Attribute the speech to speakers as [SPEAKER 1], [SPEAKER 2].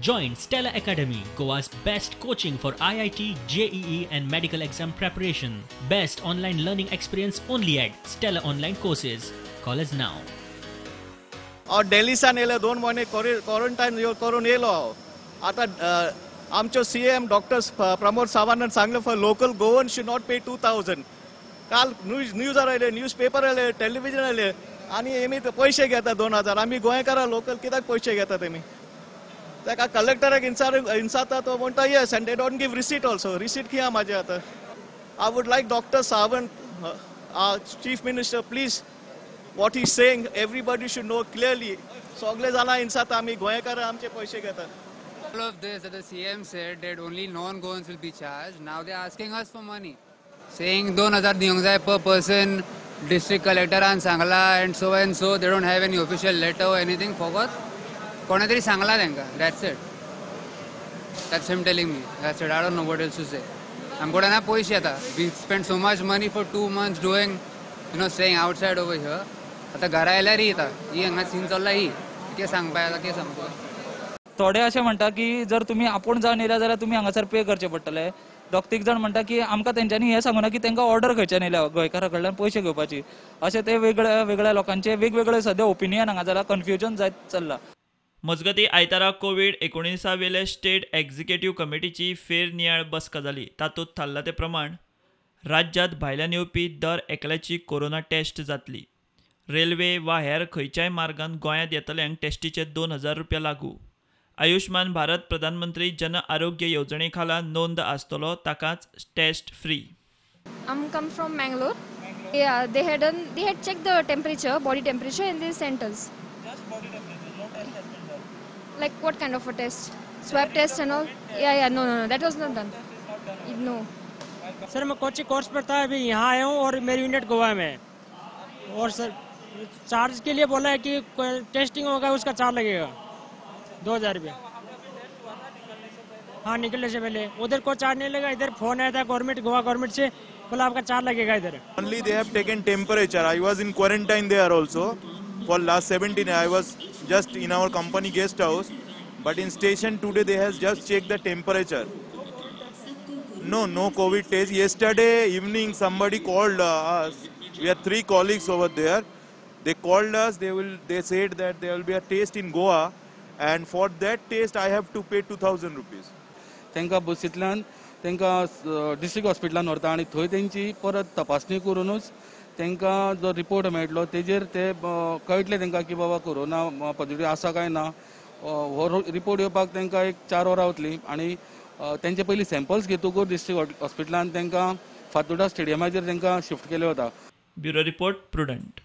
[SPEAKER 1] Join Stella Academy, Goa's best coaching for IIT, JEE and medical exam preparation. Best online learning experience only at Stella Online Courses. Call us now.
[SPEAKER 2] हांव डेल्हीसान येयलो, 2 म्हयने quarantine करून येयलो हांव. आतां आमच्यो CM doctor Pramod सावंतान सांगलें, for local Goan should not pay 2,000. काल न्यूजार आयले, न्यूज पेपर आयले, टेलिव्हिजन आयले आनी हेमी पयशे घेता 2,000. आमी गोंयकारां लोकल कित्याक पयशे घेता तेमी? ताका कलेक्टराक इन्सार इन्साता, तो म्हणटा yes, and they don't give receipt also. Receipt कितें म्हाजें आतां? I would like Doctor Sawant, Chief Minister, please, what he saying everybody should know clearly. सगळे जाणां इन्साता, आमी गोंयकार आमचे पयशे घेतात.
[SPEAKER 3] All of this that the CM said that only non-Goans will be charged. Now they're asking us for money, saying 2,000 दिवंक जाय per person. District collector सांगला and so and so. They don't have any official letter or anything. For what? कोणे तरी सांगला तांकां. That's it. That's him telling me. That's it. I don't know what else to say. आमकडे ना पयशे येता. We spend so much money for 2 months doing, staying outside over here. आतां घरा आयल्यार येता ही हांगा सीन चल्ला ही कितें सांगपा येता, कितें सांगता?
[SPEAKER 4] थोडे अशें म्हणटा की जर तुमी आपूण जावन येयल्या जाल्यार तुमी हांगासर पे करचे पडटले. दोग तीग जाण म्हणटा की आमकां तेंच्यांनी हें सांगूना की तांकां ऑर्डर खंयच्यान येयल्या गोंयकारा कडल्यान पयशे घेवपाची. अशें ते वेगळ्या वेगळ्या लोकांचे वेगवेगळे सद्या ओपिनियन हांगा जाल्यार कन्फ्युजन जायत चल्लां.
[SPEAKER 5] मजगतीं, आयतारा कोवीड 19वेले स्टेट एक्झिक्युटिव्ह कमिटीची फेरनियाळ बसका जाली. तातूंत थारला ते प्रमाण राज्यांत भायल्यान येवपी दर एकल्याची कोरोना टेस्ट जातली. रेल्वे वा हेर खंयच्याय मार्गान गोंयांत येतल्यांक टेस्टीचे 2,000 रुपया लागू. आयुष्मान भारत प्रधानमंत्री जन आरोग्य येवजणे खाला नोंद आसतलो ताकाच test free.
[SPEAKER 6] I'm come from Mangalore. Yeah, they had done. They had checked the temperature, body temperature, and they sent us.
[SPEAKER 4] Just body temperature, no test has been done?
[SPEAKER 6] Like what kind of a test? Swab test and all? Yeah. No. That was not done. No.
[SPEAKER 7] Sir, मैं Kochi course पर था, अभी यहाँ आया हूँ और Mary unit Goa में है. और sir, charge K लिए बोला है कि टेस्टिंग होगा, उसका चार्ज लगेगा 2,000 रुपया. हाँ, निकलने से पहले. उधर को चार्ज नहीं लगा. इधर फोन आया था गवर्नमेंट, गोवा गवर्नमेंट से, बोला आपका चार्ज लगेगा इधर.
[SPEAKER 8] Only they have taken temperature. I was in quarantine there also for last 17. I was just in our company guest house, but in station today they has just checked the temperature. No, no COVID test. Yesterday evening somebody called us. We are three colleagues over there. They called us. They will. They said that there will be a test in Goa, and for that test I have to pay 2,000 rupees.
[SPEAKER 9] तांकां बसींतल्यान तांकां district हॉस्पिटलान व्हरता आनी थंय तेंची परत तपासणी करुनूच तांकां जो रिपोर्ट मेळटलो तेजेर ते कळटलें तांकां की बाबा कोरोना पॉझिटीव आसा काय ना. हो रिपोर्ट येवपाक तांकां एक 4 वरां वतलीं आनी तेंचे पयलीं सॅम्पल्स घेतकूच डिस्ट्रिक्ट हॉस्पिटलान तांकां फातोर्डा स्टेडियमाचेर तांकां शिफ्ट केलें वता.
[SPEAKER 5] Bureau report, prudent.